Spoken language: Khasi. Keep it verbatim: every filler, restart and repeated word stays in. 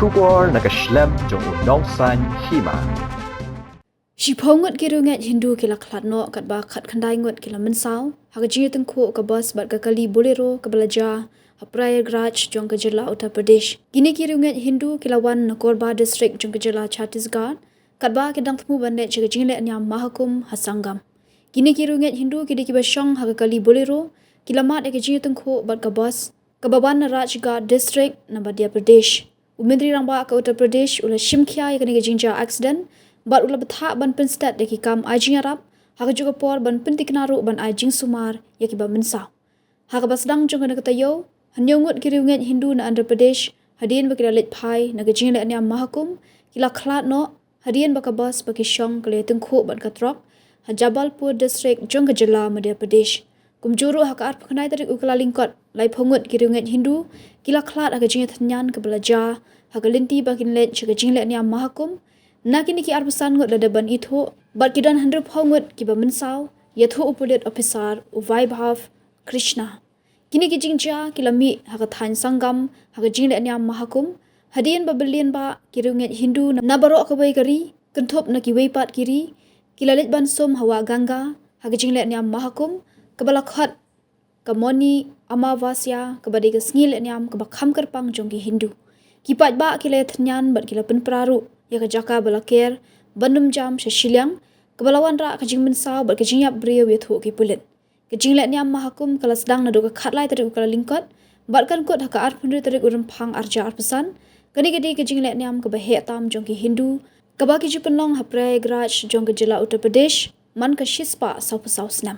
Khubor na ka shlem jong u Nongsaiñ Hima. Shiphew ngut ki riewngeit Hindu ki la khlad noh katba khatkhyndai ngut ki la mynsaw ha ka jingïatyngkhuh ka bus bad ka kali Bolero kaba la jia ha Prayagraj jong ka jylla Uttar Pradesh. Kine ki riewngeit Hindu ki la wan na Korba district jong ka jylla Chhattisgarh katba ki dang thmu ban leit sha ka jingleh niam Mahakumbh ha Sangam. Kine ki riewngeit Hindu ki dei kiba shong ha ka kali Bolero, ki la mad ïa ka jingïatyngkhuh bad ka bus kaba wan na Rajgarh district na Madhya Pradesh. U Myntri Rangbah ka Uttar Pradesh u la shimkhia ïa kane ka jingjia accident bad u la bthah ban pynstet ïa ki kam ai jingïarap, ha kajuh ka por ban pyntikna ruh ban ai jingsumar ïa kiba mynsaw. Ha kaba sdang jong kane ka taïew, hynñiew ngut ki riewngeit Hindu na Andhra Pradesh, hadien ba ki la leit phai na ka jingleh niam Mahakumbh, ki la khlad noh hadien ba ka bus ba ki shong ka la ïatyngkhuh bad ka trok ha Jabalpur district jong ka jylla Madhya Pradesh. Kumjuh ruh ha ka arphew khyndai tarik u Kyllalyngkot, laiphew ngut ki riewngeit Hindu ki la khlad ha ka jingïathynñian kaba la jia ha ka lynti ba kin leit sha ka jingleh niam Mahakumbh. Na kine ki arphew san ngut la dep ban ithuh bad ki don hynriewphew ngut kiba mynsaw, ïathuh u pulit ophisar u Vaibhav Krishna. Kine ki jingjia ki la mih ha ka thaiñ Sangam ha ka jingleh niam Mahakumbh, hadien ba billion bah ki riewngeit Hindu na baroh kawei ka ri, kynthup na kiwei pat ki ri, ki la leit ban sum ha wah Ganga ha ka jingleh niam Mahakumbh, kaba la khot ka Mauni Amavasya, kaba dei ka sngi leh niam kaba kham kyrpang jong ki Hindu. Ki paidbah ki la ïathynñian bad ki la pynpra ruh ïa ka jaka ba la ker ban nym jam sha shiliang, kaba la wanrah ka jingmynsaw bad ka jingïap briew, ïathuh ki pulit. Ka jingleh niam Mahakumbh ka la sdang naduh ka khatlai tarik u Kyllalyngkot bad kan kut ha ka arphew hynriew tarik u Rymphang arhajar arphew san. Kane ka dei ka jingleh niam kaba heh tam jong ki Hindu, kaba ki ju pynlong ha Prayagraj jong ka jylla Uttar Pradesh man ka shispah sawphew saw snem.